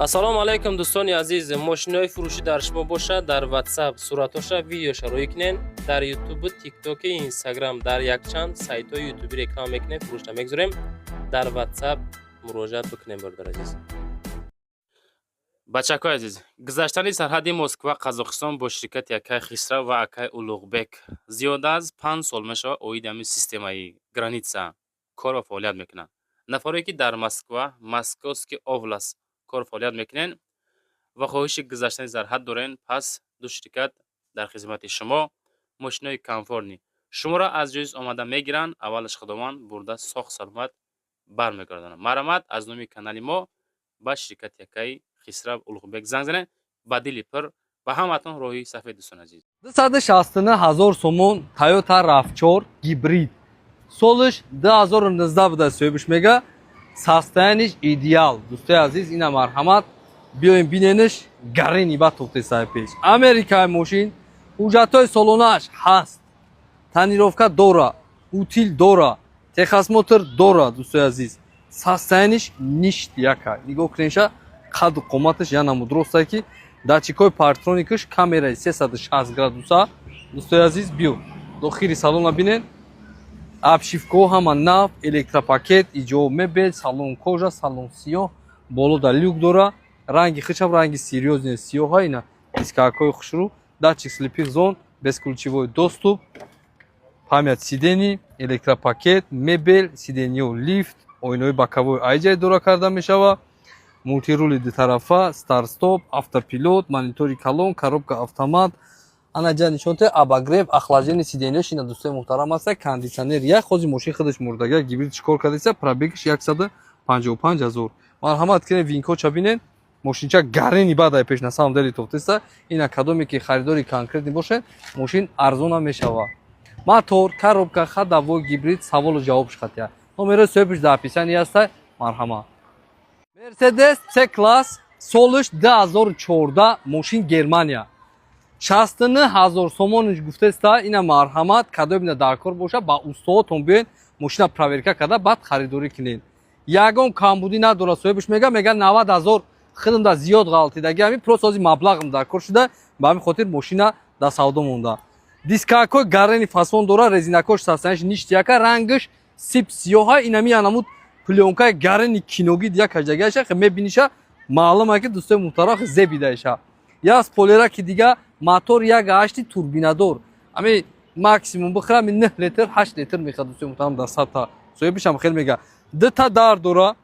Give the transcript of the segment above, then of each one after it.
Ассалому алайкум, дӯстони азиз. Мошинои фурӯшӣ дар шумо бошад, дар WhatsApp суратоша, видеоша рӯй кунен. Дар Ютубу, Тиктоки, Инстаграм, дар якчанд сайтҳои ютубӣ реклама мекунем, фурӯшта мегузорем. Дар WhatsApp муроҷиат бикунем, бародар азиз. Бачакҳои азиз, гузаштани сарҳади Москва, Қазоқистон бо ширкати акай Хисрав ва акай Улуғбек зиёда аз 5 сол мешавад, оиди ҳамин системаи граница кор ва фаъолият мекунанд. Нафаре ки дар Москва, Московский область кор фаъолият мекунед ва хоҳиши гузаштани сарҳад дорен, пас ду ширкат дар хизмати шумо. Мошинои комфортный шуморо аз ҷойи омада мегиранд, аввалаш Худованд, бурда соғ саломат бармегардонанд. Марҳамат, аз номи канали мо ба ширкати акаи Хисрав, Улуғбек занг занед. Ба дили пур ба ҳаматон роҳи сафед, дӯстони азиз. 269 ҳазор сомон Toyota RAV4 гибрид, солиш 2019 буда, соҳибиш мега, состояние ш идеал. Дӯстои азиз, ина марҳамат, биёем бинениш. Гарени ба тофтесай пеш Америкаи мошин, ҳуҷҷатҳои солонааш ҳаст, тонировка дора, утиль дора, техосмотр дора. Дӯстои азиз, состояние ш ништяк а. Нигоҳ кунеша, қаду қоматаш я намуд ростае ки датчик ҳои парктроник аш, камераи 360 градуса. Дӯстои азиз, биё дохили салона бинен. Обшивка ҳо ҳама нав, электропакет, иҷо мебел, салон кожа, салон сиёҳ, боло да люк дора, ранги хичам ранги серьёзный сиёҳа. Ина дискакҳои хушрӯ, датчик слепых зон, бесключевой доступ, память сидений, электропакет, мебел, сиденье ё лифт, оинаҳои боковой айҷай дора карда мешава, мультирули дутарафа, старт-стоп, автопилот, монитори калон, коробка автомат. Ана ҷа нишонте, обогрев, охлаждение сиденья ш. Ина, дӯстои муҳтарам, аста кондитсионер як хози мошин худаш мурдага, гибрид чикор кардеса, пробег иш 155 ҳазор. Марҳамат кунед, VIN-код ча бинен. Мошинча гарени баъдай пеш, на самом деле тофтеста. Ина кадоме ки харидори конкретный бошед, мошин арзона мешава. Мотор, коробка, ходовой, гибрид, саволу ҷавоб шухатия. Номерои соҳибиш дар описании аста. Марҳамат. Мерседес С класс, солиш 2014, мошин Германия, 69 ҳазор сомониш гуфтеста. Ина марҳамат, кадоме дар кор боша, ба устоотон биёед, мошина проверка карда, баъд харидорӣ кунед. Ягон камбудӣ надорад. Соҳибиш мега 90 ҳазор худам зиёд ғалтидаги, ҳамин просто ҳози маблағам дар кор шуда, ба ҳамин хотир мошина дар савдо монда. Дискакҳои гарени фасон дора, резинакош состояние ш ништяк а, рангаш сип сиёҳа. Инами анамуд плёнка и гарени киногӣ дия каждагиаша мебиниша, маълума ки, дӯстои муҳтарам, зебидаиша. Я спойлер а ки дига мотор як ҳашти турбинадор, ами максимум бихӯра ами 9 литр, 8 литр мехӯрад, дӯстои муҳтарам, дар садта. Соҳибишам хел мега. Дута дар дора,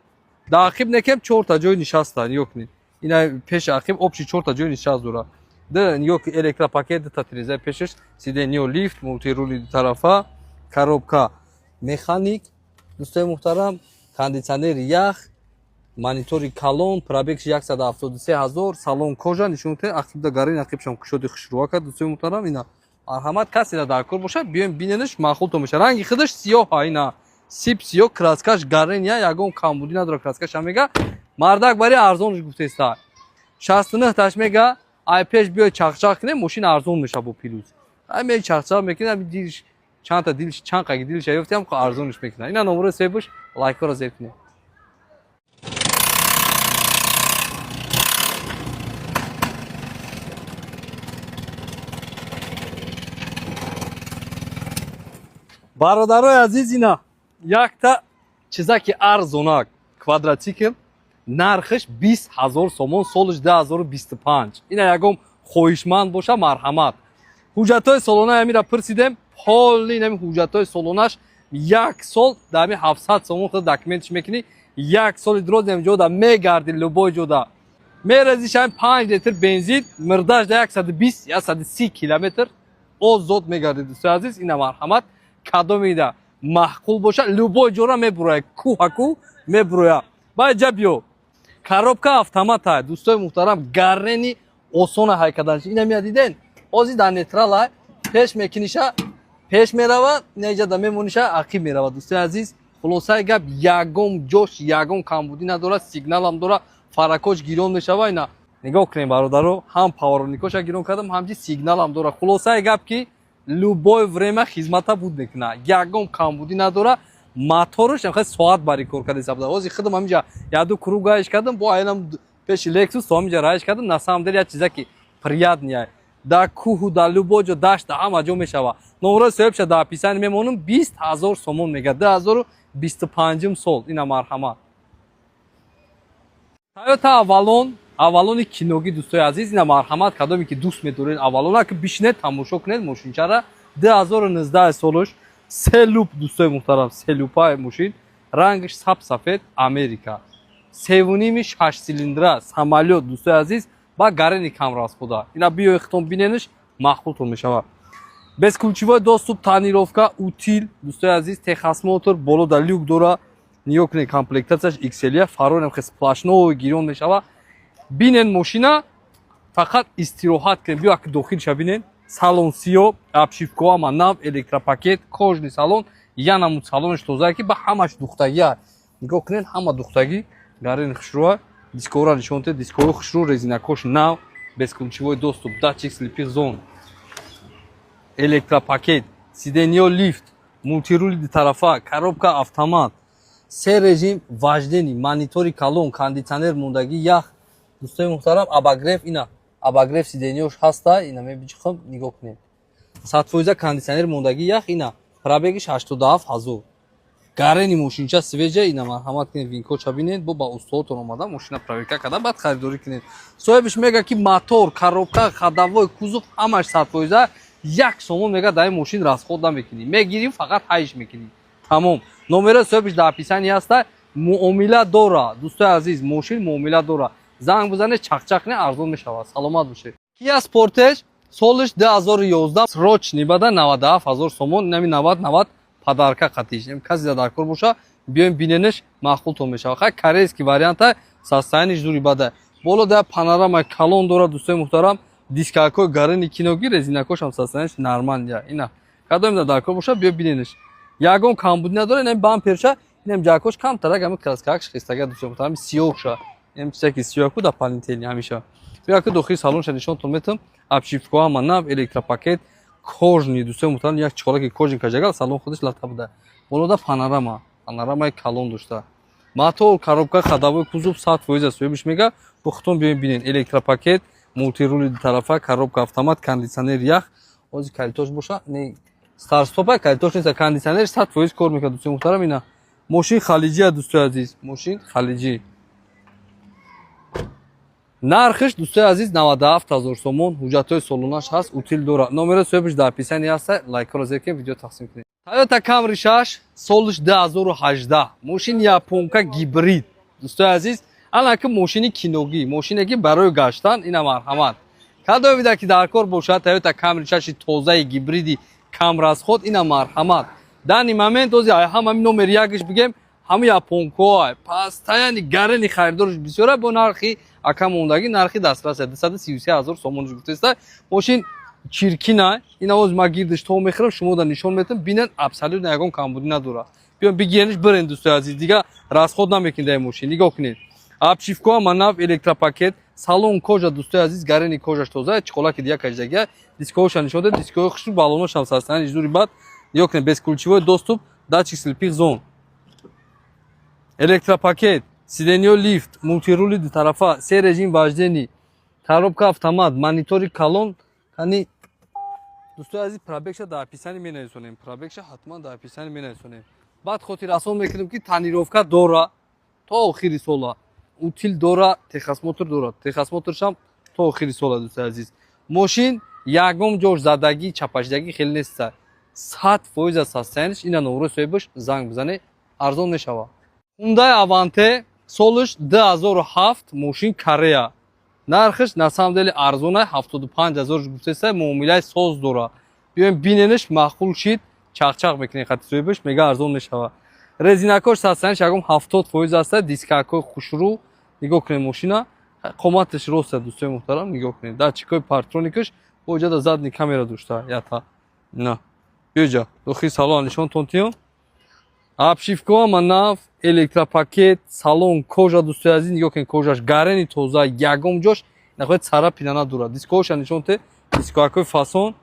дар ақиб некем чорта ҷои нишаста. Нигоҳ кунед, ина пеши ақиб общий чорта ҷои нишаст дора. Нигоҳ, электропакет, дута тирезаи пешаш, сиденье лифт, мультирули дутарафа, коробка механик, дӯстои муҳтарам, кондитсионери ях, монитори калон, пробег ш 173 ҳазор, салон кожа. Нишон ақибда гарин, ақибшам кушоди хушрӯа кард. Дӯстои муҳтарам, ина марҳамат, касера дар кор бошад, биёем биненаш, маъқултон мешавад. Ранги худаш сиёҳа, ина сип сиёҳ, краска ш гарен, я ягон камбудӣ надорад. Краска шам мега мардак бари арзонш гуфтеста, 69 таш мега. Ай пеш биёй чақчақ кунем, мошин арзон мешавад. Бо плюс ай ме чақчақ мекунем, дилш чандта дилш, чанд қаги дилша ёфтиам, арзонш мекунад. Ина номерои соҳибаш, лайкҳоро зер кунед. Бародарои азиз, ина якта чизаки арзонак, квадроцикл, нархиш 20 ҳазор сомон, солиш 2025. Ина ягон хоҳишманд боша, марҳамат. Ҳуҷҷатҳои солонаи амира пурсидем, ҳоли инами ҳуҷҷатҳои солонаш як сол дар ами 700 сомон худ документ ш мекунӣ, як соли дроз ами ҷода мегарди, любой ҷода мерезиш. Ами 5 литр бензин мирдаш да 120, 130 километр озод мегарди. Дӯстои азиз, ина марҳамат, кадомида маъқул боша, любой ҷора мебуроя, кӯҳаку мебуроя. Баъд ҷа биё, коробка автомата, дӯстои муҳтарам, гарени осона ҳайкаданш. Ина мия диден, ҳозир дар нейтрала пеш мекуниша, пеш мерава, инаҷа да мемониша, ақиб мерава. Дӯстои азиз, хулосаи гап, ягон ҷош ягон камбудӣ надорад, сигналам дора, фаракош гирон мешава. Ина нигоҳ кунем, бародаро, ҳам поворотник оша гирон кардам, ҳамчи сигналам дора. Хулосаи гап ки любое время хизмата буд мекуна, ягон камбудӣ надора. Мотораш соат бари кор карда. Ҳозир худам ҳаминҷа яду круг гаиш кардам бо айнам. Пеши Лексус то ҳаминҷа раиш кардам. На самом деле як чиза ки приятный, дар кӯҳу, дар любой ҷо, дашт, дар ҳама ҷо мешава. Номерои соҳибша дар описание мемонам. 20 000 сомон мега, 2025-ум сол. Ина, марҳамат, Тойота Авалон, Авалони киногӣ. Дӯстои азиз, ина, марҳамат, кадоме ки дӯст медоред Авалона, ки бишинед, тамошо кунед мошинчара. 2019 солш, се люк, дӯстои муҳтарам, се люпаи мошин, рангаш саб сафед, Америка, севуними шаш цилиндра, самолёт. Дӯстои азиз, ба гарени кам расхода. Ина, биёи, хитон бинениш, маъқултон мешавад. Бесключевой доступ, тонировка, утиль. Дӯстои азиз, техосмотр, боло да люк дора. Нигоҳ кунед, комплектацияш XL, фаронам хе сплошной гирён мешава. Бинен мошина, фақат истироҳат кунед. Биё, ак дохилша бинен. Салон сиё, обшивко ама нав, электропакет, кожаный салон, янамуд салонаш тозае, ки ба ҳамаш духтагия. Нигоҳ кунед, ҳама духтагӣ, гарени хушрӯа. Дискора нишон диҳед, дискои хушрӯ, резинакош нав, бесключевой доступ, датчик слепых зон, электропакет, сиденьё лифт, мультирули дутарафа, коробка автомат, се режим вождения, монитори калон, кондитсионер мондагӣ, ях. Дӯстои муҳтарам, обогрев, ина, обогрев сиденьёш ҳаста. Ина, мебиҷихом, нигоҳ кунед, 100% кондитсионер мондагӣ, ях. Ина, пробегиш 87 000, гарени мошинча свежа. Ина, марҳамат кунед, винкодша бинед. Бо ба устоотон омада, мошина проверка карда, баъд харидорӣ кунед. Соҳибиш мега, ки мотор, коробка, ходовой, кузов ҳамаш 100%. Як сомон, мега, дар ин мошин расход намекунӣ, мегирӣ, фақат ҳайш мекунӣ, тамом. Номерои соҳибиш дар описание ҳаста. Муомила дора, дӯстои азиз, мошин муомила дора. Занг бизанед, чақчақ не, арзон мешавад. Саломат бошед. Кия Спортеж, солиш 2011, срочный бада 97 ҳазор сомон. Нами 90 90 подарка қатиш. Касе дар кор боша, биёем, биненеш, маъқултон мешавад. Хай, корейский варианта, состояниш зури бада. Боло да панорама калон дора. Дӯстои муҳтарам, дискакҳои гарини киноги, резинакошам состояниш нормальный. Ина, кадоме дар кор боша, биё, биненеш, ягон камбудӣ надора. Инам бамперша, инам ҷакош камтарак, ами краскаакш хистага. Дӯстои муҳтарам, сиёҳша, инам чизаки сиёҳку дополнительный ҳамеша. Биё, дохили салонша нишонтон метам. Обшивко ҳама нав, электропакет, кожаный. Дӯстои муҳтарам, як чолаки кожаный кажагал, салон худаш лата буда. Болода панорама, панорамаи калон дошта. Мотор, коробка, ходовой, кузов 100% аст, соҳибиш мега. Бо худтон биёед, бинед. Электропакет, мультирули дутарафа, коробка автомат, кондитсионер, ях. Ози калитош боша, не, старт-стопа, калитош нест, кондитсионер 100% кор мекунад. Дӯстои муҳтарам, ина, мошин халиҷия. Дӯстои азиз, мошин халиҷӣ. Нархиш, дӯстои азиз, 97 ҳазор сомон. Ҳуҷҷатҳои солонаш ҳаст, утиль дорад. Номерои соҳибиш дар описание ҳаста. Лайкҳоро зер кунед, видео тақсим кунед. Тойота Камри 6, солиш 2018, мошин японка, гибрид. Дӯстои азиз, анаки мошини киногӣ, мошине ки барои гаштан. Ина, марҳамат, кадоме вида ки дар кор бошад, Тойота Камри 6 тозаи, гибриди, камрасход. Ина, марҳамат. Данный момент ози ҳамами номери якш бигем, ҳама японкоа постоянно гарени харидорш бисёра. Бо нархи ака мондагӣ, нархи дастрас, 233 ҳазор сомонш гуфтеста. Мошин чиркина. Ин авоз ма гирдиш то мехӯрам, шумо да нишон метам, бинед, абсолютно ягон камбудӣ надорад. Биён, бигирениш, бирен. Дӯстои азиз, дига расход намекунед дар мошин. Нигоҳ кунед, обшивко ама нав, электропакет, салон кожа. Дӯстои азиз, гарени кожаш тоза, чиқолаки дига кашидагия. Дискоҳоша нишон дед, дискоҳои хушрӯ, баллоношам состояние зури бад. Нигоҳ кунед, бесключевой доступ, датчик слепых зон, электропакет, сиденьё лифт, мультирули дутарафа, се режим вождения, коробка автомат, монитори калон. Кани, дӯстои азиз, пробегша дар описание менависонем, пробегша ҳатман дар описание менависонем. Баъд хотиррасон мекунем, ки тонировка дора то охири сола, утиль дора, техосмотр дорад, техосмотршам то охири сола. Дӯстои азиз, мошин ягон ҷош задагӣ, чапашидагӣ хеле неста, 100% аз состояниш. Ина номрои соҳибаш, занг бизане, арзон мешавад. Хундай Аванте, солиш 2007, мошин Корея. Нархиш на самом деле арзона, 75 ҳазор гуфтеста, муомилаи соз дора. Биёем, бинениш, маъқул шид, чақчақ мекунем хати соҳибаш, мега, арзон мешавад. Резинакош состояниш ягон 70% аста, дискакҳои хушрӯ. Нигоҳ кунед, мошина қоматаш роста. Дӯстои муҳтарам, нигоҳ кунед, датчикҳои парктроникаш боҷада, задний камера дошта ята. На, биёҷа, дохили салон нишонтон тиём. Обшивко ама нав, электропакет, салон кожа. Дӯстои азиз, нигоҳ кунед, кожаш гарени тоза, ягон ҷош нахоҳед царапина надорад. Дискоҳоша нишон те, дискоакҳои фасон.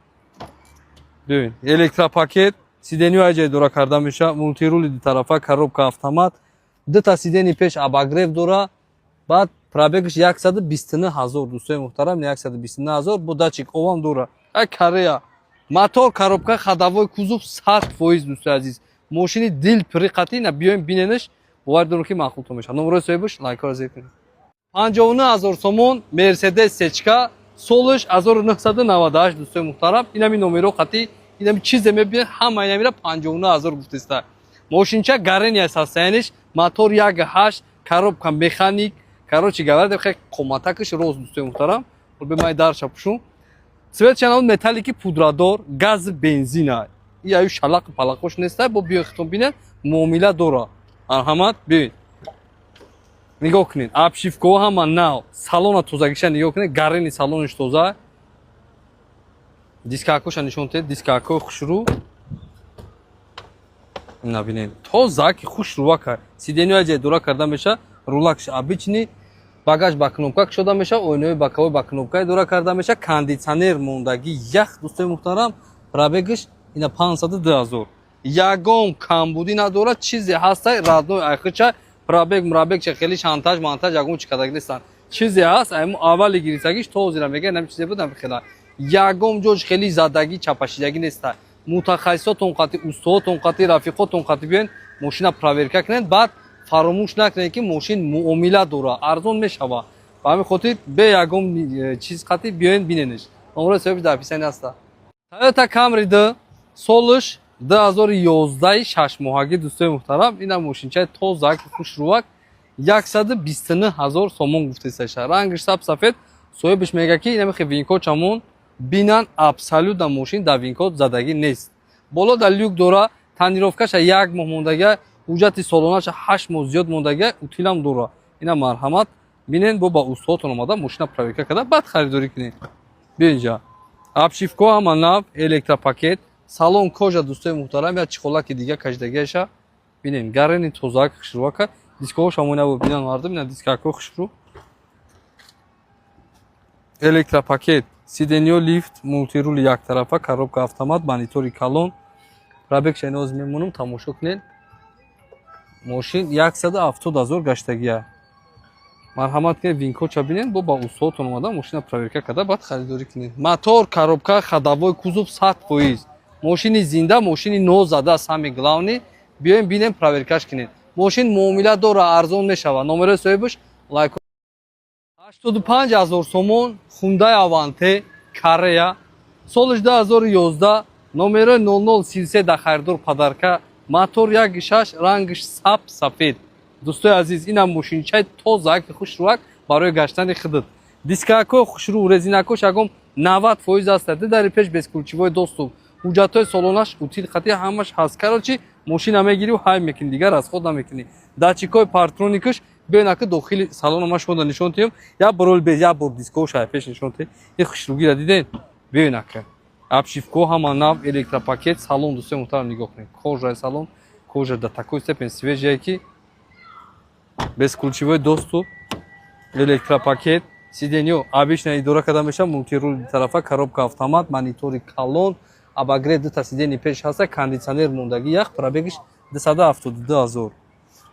Бибин, электропакет, сиденьё айҷай дора карда мешавад, мультирули дутарафа, коробка автомат, дута сиденьи пеш обогрев дора. Баъд Пробегаш 129 ҳазор, дӯстои муҳтарам, 129 ҳазор. Бо датчик овам дора. Ай, Корея. Мотор, коробка, ходовой, кузов 100%, дӯстои азиз. Мошини дил пири қатӣ на, биёем, биненаш, бовар дорам, ки маъқултон мешавад. Номерои соҳибаш, лайкҳоро зер кунед. 59 ҳазор сомон Мерседес сечка, солаш 1998, дӯстои муҳтарам. Инами номеро қатӣ, инами чизе мебинед, ҳама инамира 59 ҳазор гуфтеста. Мошинча гарения состояниш, мотор 1,8, коробка механик. Короче говоря, хеле қоматакаш рост, дӯстои муҳтарам. Бе май дарша пушум. Цвет шанав металлики, пудрадор, газ, бензина. И аю шалақ палақош неста, бо биё, хитон бинед, муомила дора. Марҳамат, биёед. Нигоҳ кунед, обшивкаҳо ҳама нав, салона тозагиша нигоҳ кунед, гарени салониш тоза. Дискакоша нишон диҳед, дискакҳои хушрӯ. Набинед, тоза ки хушрӯва кар. Сиденьои ҷай дора карда меша, рулакш обычный, багаж ба кнопка кушода меша, оинаҳои боковой ба кнопкаи дора карда меша, кондитсионер мондагӣ ях, дӯстои муҳтарам. Пробегаш ина 502 ҳазор. Ягон камбудӣ надорад, чизе ҳастай, родной айхича. Пробег мурабег ча хеле шантаж монтаж ягон чи кадаг нестанд. Чизе ҳаст, айму аввали гирифтагиш то ҳозира мега, нами чизе буд, ами хела. Ягон ҷош хеле задагӣ, чапашидагӣ неста. Мутахассисотон қати, устоҳотон қати, рафиқотон қати биёен, мошина проверка кунед, баъд фаромӯш накунед, ки мошин муомила дора, арзон мешава. Ба ҳамин хотир бе ягон чиз қати биёен, биненеш. Номерои соҳибаш дар описание ҳаста. Toyota Camry д, солаш 2011, шашмоҳагӣ, дӯстои муҳтарам. Ина мошинчаи тозак, хушрӯвак, 129 ҳазор сомон гуфтесаша. Рангаш саб сафед. Соҳибаш мега, ки инамихе винкодчамон бинан, абсолютно мошин дар винкод задагӣ нест. Боло дар люк дора, тонировкаша як моҳ мондага, ҳуҷҷати солонаша 8 моҳ зиёд мондага, утилам дора. Ина марҳамат, бинен, бо ба устодотон омада, мошина проверка карда, баъд харидорӣ кунед. Биё, инҷа обшивкаҳо ҳама нав, электропакет, салон кожа, дӯстои муҳтарам. Я чехолаки дига кашидагиаша бинен, гарени тозак, хушрӯвака. Дискоҳош ҳамон набуд, бинан мардум, ина дискакҳо хушрӯ, электропакет, сиденьё лифт, мультирули яктарафа, коробка автомат, монитори калон. Пробегша иноз мемонам, тамошо кунед. Мошин 170 ҳазор гаштагия. Марҳамат кунед, винкодша бинед, бо ба устодотон омада, мошина проверка карда, баъд харидорӣ кунед. Мотор, коробка, ходовой, кузов 100%. Мошини зинда, мошини нозада, самый главный. Биёем, бинем, проверкаш кунед. Мошин муомила дора, арзон мешава. Номерои соҳибаш, лайк. 85 ҳазор сомон Хундай Аванте, Корея, солиш 2011, номерои 0033, да харидор подарка. Мотор 1,6, рангаш саб сафед. Дӯстои азиз, инам мошинчаи тозак, хушрӯак барои гаштани худат. Дискакҳои хушрӯ, резинакош ягон 90% аст. Дари пеш бесключевой доступ, ҳуҷҷатҳои солонаш утил қати ҳамаш ҳаст. Короче, мошина мегирӣ, ҳай мекунӣ, дигар расход намекунӣ. Датчикҳои парктроникаш. Биён, ака, дохили салона ма шумо нишон диҳем. Як бор ол без, як бор дискош ай пеш нишон диҳем. Ин хушрӯгира дидем. Биён, ака, обшивкаҳо ҳама нав, электропакет, салон, дӯстои муҳтарам, нигоҳ кунед, кожаи салон, кожа до такой степени свежая, ки бесключевой доступ, электропакет, сиденьё обычно идора карда мешавад, мультирул тарафа, коробка автомат, монитори калон, обогрев дута сиденьи пеш ҳаста, кондитсионер мондагӣ ях. Пробегиш 272 ҳазор.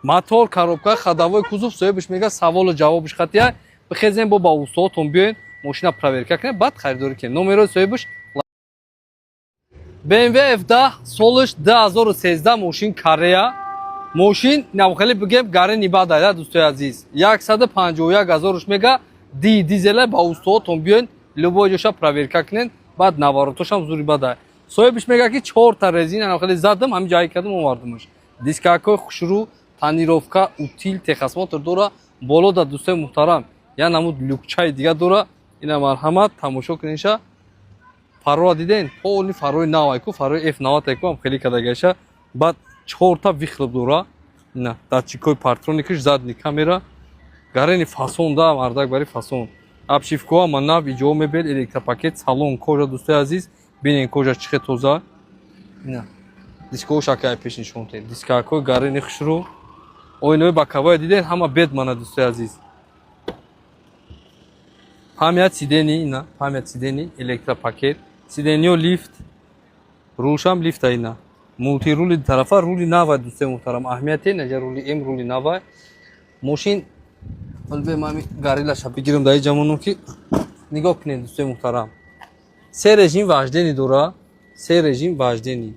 Мотор, коробка, ходовой, кузов. Соҳибаш мега, саволу ҷавобиш қатия. Бихезем, бо ба устодотон биёен, мошина проверка кунед, баъд харидорӣ кунед. Номерои соҳибаш. BMW F10, солаш 2013, мошин Корея. Мошин навхеле бигем, гари нибада, дӯстои азиз. 151 ҳазоруш мега, ди дизела. Ба устодотон биёен, любой ҷоша проверка кунед, баъд наворотошам зури бада. Соҳибаш мега, ки чорта резина навхеле задам, ҳамин ҷае кардам, овардамаш. Дискакҳои хушрӯ, тонировка, утил, техосмотр дора. Боло да, дӯстои муҳтарам, я намуд люкчаи дига дора. Ина марҳамат, тамошо кунеша. Фарора диден, полный фарои навайку, фарои F90 айку ҳам хеле кадагаша. Баъд чорта выхлоп дора, ина датчикҳои парктроникаш, задний камера, гарени фасон да, мардак бари фасон. Обшивкаҳо ама нав, иҷо мебел, электропакет, салон кожа, дӯстои азиз, бинен, кожа чихе тоза. Ина дискоҳо шакай пеш нишон диҳед, дискакҳои гарени хушрӯ, оинаҳои боковая диден, ҳама бед мана, дӯстои азиз. Память сидений, ина память сидений, электропакет, сиденьё лифт, рулшам лифта, ина мультирули тарафа, рули нава, дӯстои муҳтарам, аҳамияте наҷа, рули М, рули нава. Мошин Вале ман гориллаша бигирам, дар ҷамоном ки нигоҳ кунед, дӯстои муҳтарам. Се режим вождения дора, се режим вождения.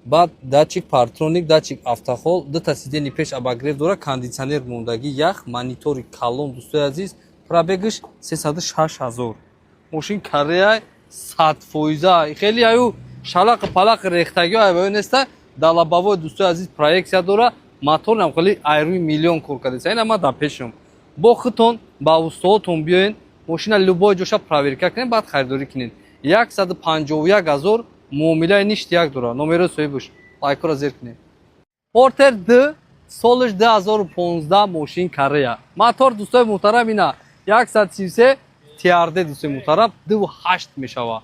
Баъд датчик парктроник, датчик автохолд, дута сиденье пеш обогрев дора, кондитсионер мондагӣ, ях, монитори калон, дӯстои азиз. Пробегаш 306 000. Мошин Корея, 100%. Хеле аю шалақи палақи рехтагиҳо айваё неста. Да лобовой, дӯстои азиз, проекция дора, моторам хеле айрӯи миллион кор кардеса. Ина ма дар пешам. Бо худтон ба устоотон биёен, мошина любой ҷоша проверка кунед, баъд харидорӣ кунед. 151 000, муомилаи ништяк дора. Номерои соҳибаш, лайкҳоро зер кунед. Портер д, солаш 2015, мошин Корея, мотор, дӯстои муҳтарам, ина 133 TRD, дӯстои муҳтарам, 2,8 мешава,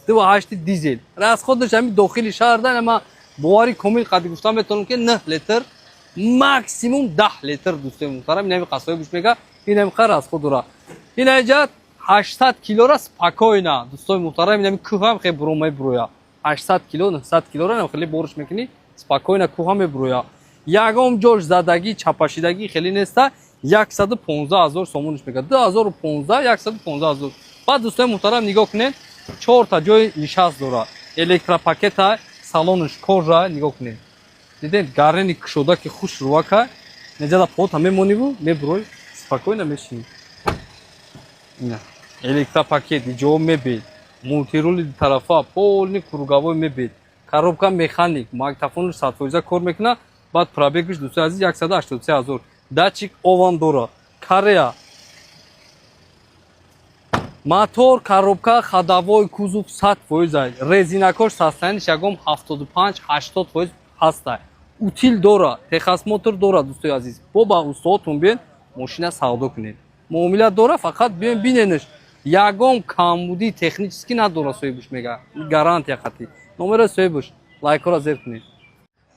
2,8 дизел. Расходаш ҳами дохили шаҳрда ма бовари комил қади гуфтан метавонам, ки 9 литр, максимум 10 литр, дӯстои муҳтарам. Инами қасои буш мега, инами қа расход дора. Ина иҷа 800 килора спокойно, дӯстои муҳтарам, инами кӯҳам хе буромай буроя. 800 кило, 900 килора хеле борш мекунӣ, спокойно кӯҳам мебуроя. Ягон ҷош задагӣ, чапашидагӣ хеле неста. 115 ҳазор сомониш мега, 2015, 115 ҳазор. Баъд, дӯстои муҳтарам, нигоҳ кунед, чорта ҷои нишаст дорад, электропакета, салонаш кожа. Нигоҳ кунед, дидед, гарени кушода ки хуш рувака неҷада пота мемониву мебурой, спокойно мешинӣ. Ина электропакет, иҷо мебел, мультирули тарафа, полный круговой мебел, коробка механик, магнитофонаш 100% кор мекунад. Баъд пробегаш, дӯстои азиз, 183 000. Датчик ован дора, Корея, мотор, коробка, ходовой, кузов 100%. Резинакош состояниш ягон 75-80% ҳаста. Утил дора, техосмотр дора, дӯстои азиз. Бо ба устоотон биён, мошина савдо кунед. Муомила дора, фақат биён, биненаш. Ягон камбудии технически надора, соҳибаш мега, гарантия қатӣ. Номера соҳибаш, лайкҳоро зер кунед.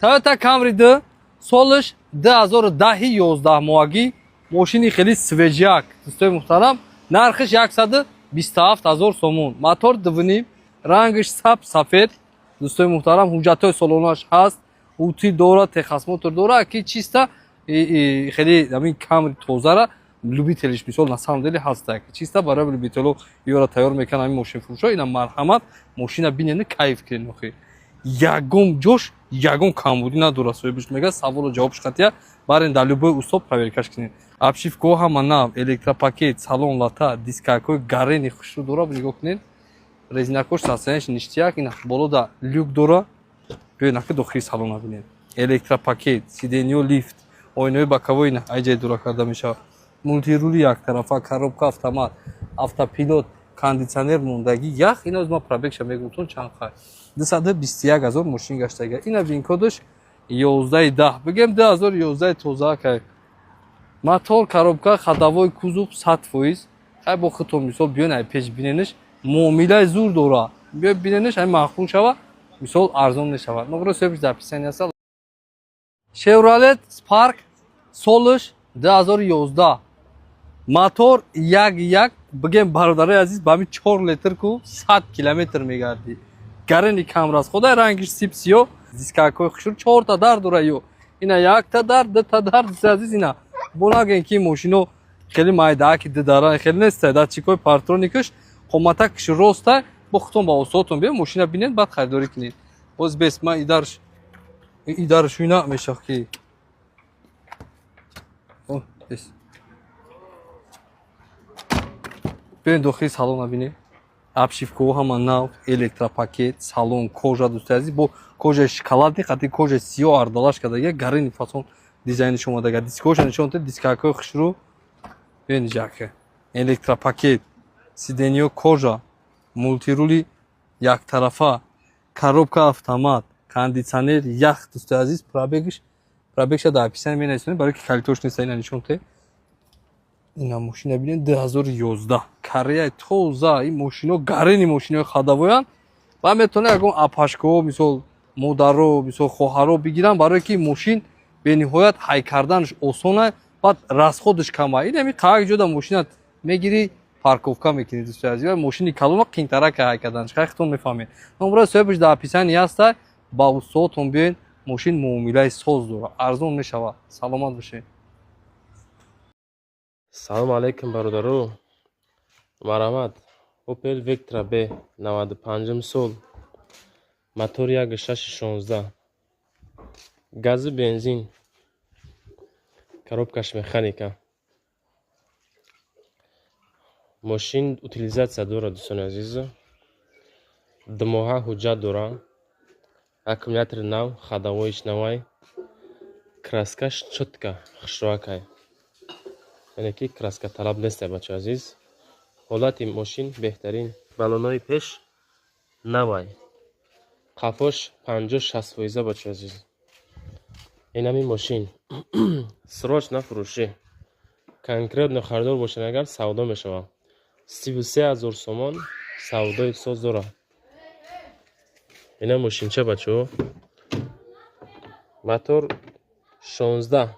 Toyota Camry д, солаш 2010, 11 моҳагӣ, мошини хеле свежак, дӯстои муҳтарам. Нархиш 127 ҳазор сомон. Мотор 2,5, рангаш саб сафед, дӯстои муҳтарам. Ҳуҷҷатҳои солонааш ҳаст, утил дора, техосмотр дора, ки чиста хеле ҳамин Камри тозара любителиш, мисол, на самом деле ҳаста, чиста барои любитело ёра тайёр мекунанд ҳамин мошинфурӯшо. Ина марҳамат, мошина бинед, кайф кунед. Охи, ягон ҷош ягон камбудӣ надорад, соҳибаш мега, саволу ҷавобш қатия. Барен, дар любой усто проверкаш кунед. Обшивкаҳо ҳама нав, электропакет, салон лата, дискакҳои гарени хушрӯ дора. Нигоҳ кунед, резинакош состояниш ништяк. Ина болода люк дора. Биёед, наки дохили салона бинед. Электропакет, сиденьё лифт, оинаҳои боковой ина айҷай дура карда мешавад, мультирули яктарафа, коробка автомат, автопилот, кондитсионер мондагӣ, ях. Ина ма пробегша мегумтон чанд хай, 221 000 мошин гаштага. Ина винкодаш 11-и 10, бигем 2011, тоза кай. Мотор, коробка, ходовой, кузов 100%. Хай, бо худтон, мисол, биён, ай пеш бинениш. Муомилаи зур дора, биё, бинениш, ай маъқул шава, мисол, арзон мешавад. Номеро соҳибаш дар описание аст. Chevrolet Spark, солаш 2011, мотор 1,1. Бигем, бародарои азиз, ба ҳамин 4 литр ку 100 километр мегардӣ. Гарени кам расхода, рангиш сип сиё, дискакҳои хушрӯ, чорта дар дора. Ё ина якта дар, дута дар, дӯстои азиз. Ина бо наген, ки мошино хеле майдааки дидара хеле неста. Датчикҳои парктроникаш, қоматакш роста. Бо худтон ба осоатон биё, мошина бинед, баъд харидорӣ кунед. Боз бес ма идарш, идарш ина мешав ки. О, бес. Биёед, дохили салона бинед. Обшивкаҳо ҳама нав, электропакет, салон кожа, дӯстои азиз, бо кожаи шоколадный қати кожаи сиёҳ ардалаш кардага, гарини фасон дизайниш омадага. Дискҳоша нишон дед, дискакҳои хушрӯ. Биёед, ҷака, электропакет, сиденьё кожа, мультирули яктарафа, коробка автомат, кондитсионер, ях, дӯстои азиз. Пробегш, пробегша дар описание менависонед, барои ки калитош неста. Ина нишон те, ина мошина бинед, 2011, Кореяи тоза. Ин мошино гарени мошинои ходовоянд ва метавонад ягон апашкаҳо, мисол, модаро, мисол, хоҳаро бигиранд, барое ки мошин бениҳоят ҳай карданаш осона, баъд расходаш кама. Ин ҳами қаак ҷода мошина мегирӣ, парковка мекунӣ, дӯстои азиз. Мошини калона қинтарака ҳай карданаш, хай, худтон мефаҳмед. Номраи соҳибаш дар описание ҳаста, ба устодотон биёед, мошин муомилаи соз дорад, арзон мешавад. Саломат бошед. Салому алайкум, бародаро. Марҳамат, Opel Vectra B, 95 сол, мотор 1.6 16, газу бензин, коробкаш механика. Мошин утилизация дорад, дӯстони азиз, 2 моҳа ҳуҷҷат дора, аккумулятори нав, ходовойш навай, краскаш чётко, хушроакай, яъне ки краска талаб нестай, бачаи азиз. Ҳолати мошин беҳтарин, баллонои пеш навай, қафош 50-60 фоиза. Бачаи азиз, инами мошин срочно фурӯшӣ, конкретно харидор бошед агар, савдо мешавад. 33 000 сомон, савдои соз дорад. Ина мошинча, бачаҳо, мотор 16,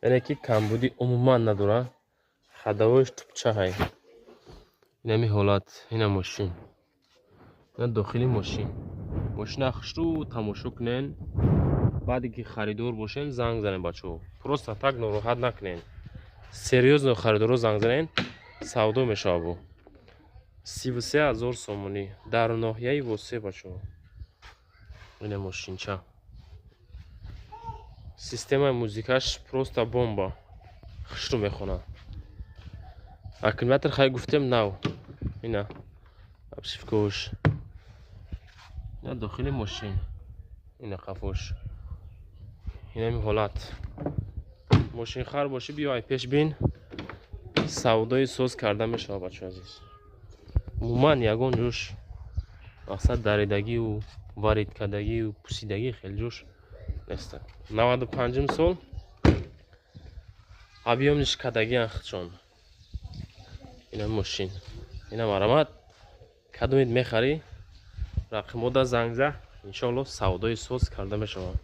яъне ки камбудӣ умуман надорад, ходовойш тупчаҳай. Инами ҳолат, ина мошин, ина дохили мошин. Мошина хушрӯ тамошо кунен, баъде ки харидор бошен, занг занен. Бачаҳо, просто так нороҳат накунен, серьёзно харидоро занг занен, савдо мешавад. Бо 33 000 сомонӣ дар ноҳияи Восе, бачаҳо. Ина мошинча, системаи музикаш просто бомба, хушрӯ мехонад. Аккумулятор, хай, гуфтем, нав, ина обшивкош, ина дохили мошин, ина қафош. Инами ҳолат. Мошинхар бошӣ, биё, ай пеш бин, савдои соз карда мешавад. Бачаи азиз, умуман ягон ҷош, мақсад, даридагию варидкардагию пусидагӣ хеле ҷош неста. 95-ум сол, объёмниш кардагиан худшон. Ина мошин, ина марамат. Кадомед мехарӣ, рақимода занг за, иншоалло савдои соз карда мешавад.